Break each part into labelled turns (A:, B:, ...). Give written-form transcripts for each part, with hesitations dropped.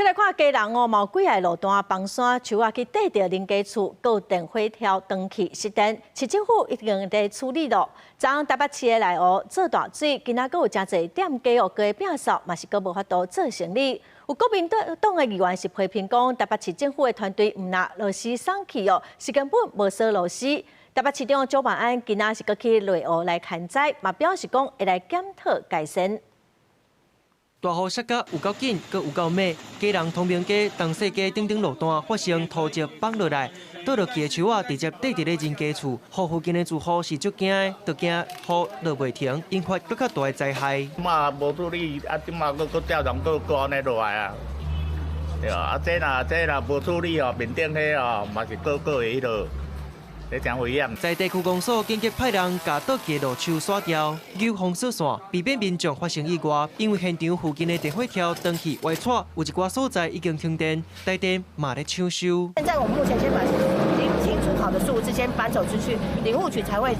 A: 來看基隆哦，嘛有幾个路段崩山樹仔去硩著人家厝，閣有電火柱斷去失電，市政府已經佇處理咯。昨昏台北市的內湖做大水，今仔閣有誠濟店家哦，規個摒掃嘛是閣無法度做生理。有國民黨的議員是批評講，台北市政府的團隊毋若螺絲鬆去哦，是根本無鎖螺絲。台北市長蔣萬安今仔是閣去內湖來勘災，嘛表示講會來檢討改善。
B: 大雨下甲有夠緊，閣有夠猛，基隆通明街、東勢街等等路段發生土石崩落來，倒落去的樹仔直接硩佇咧人家厝，予附近的住戶是足驚的，就驚雨落袂停，引發閣較大的災害。
C: 嘛無處理，啊，這馬閣閣吊動閣閣按呢落來啊，對啊，這若無處理哦，面頂彼哦，嘛是閣閣會彼落。真危險。
B: 在地區公所緊急派人共倒去的路樹刷掉，扭封鎖線，避免民眾發生意外。因為現場附近的電火柱斷去歪掣，有一寡所在已經停電，台電嘛咧搶修。
D: 現在我們目前先把已經清除好的樹枝先搬走出去，林務局才會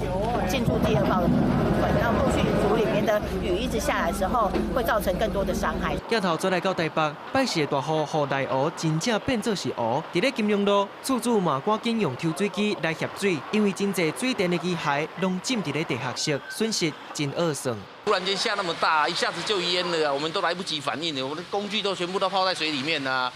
D: 進駐第二波的部分。然後後續竹裡面的雨一直下來之後，會造成更多的傷害。
B: 鏡頭轉來到台北，拜四的大雨，予內湖真正變做是湖。佇咧金融路，厝主嘛趕緊用抽水機來協水，因為真濟水電的機械攏浸佇咧地下室，損失真惡算。
E: 突然間下那麼大，一下子就淹了，我們都來不及反應了，我們的工具都全部都泡在水裡面啦。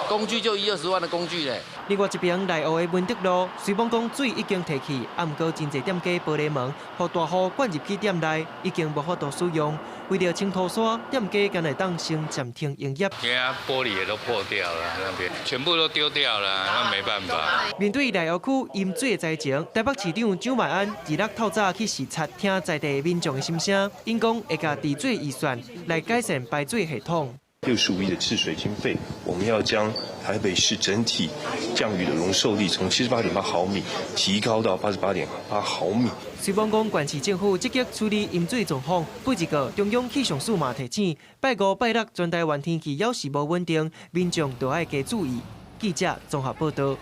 E: 工具就一二十萬的工具咧。
B: 另外一邊內湖的文德路，雖罔講水已經退去，啊，毋過真濟店家玻璃門，予大雨灌入去店內，已經無法度使用。為著清塗沙，店家敢會當先暫停營業。
F: 因為玻璃也都破掉了，那邊全部都丟掉了，那沒辦法。
B: 面對內湖區淹水的災情，台北市長蔣萬安二六透早去視察，聽在地民眾的心聲，𪜶講會共治水預算來改善排水系統。
G: 65億的治水經費，我們要將台北市整體降雨的容受力從78.8毫米提高到88.8毫米。
B: 雖罔講縣市政府積極處理淹水狀況，不過中央氣象署嘛提醒，拜五、拜六全台灣天氣猶是無穩定，民眾著愛加注意。記者綜合報道。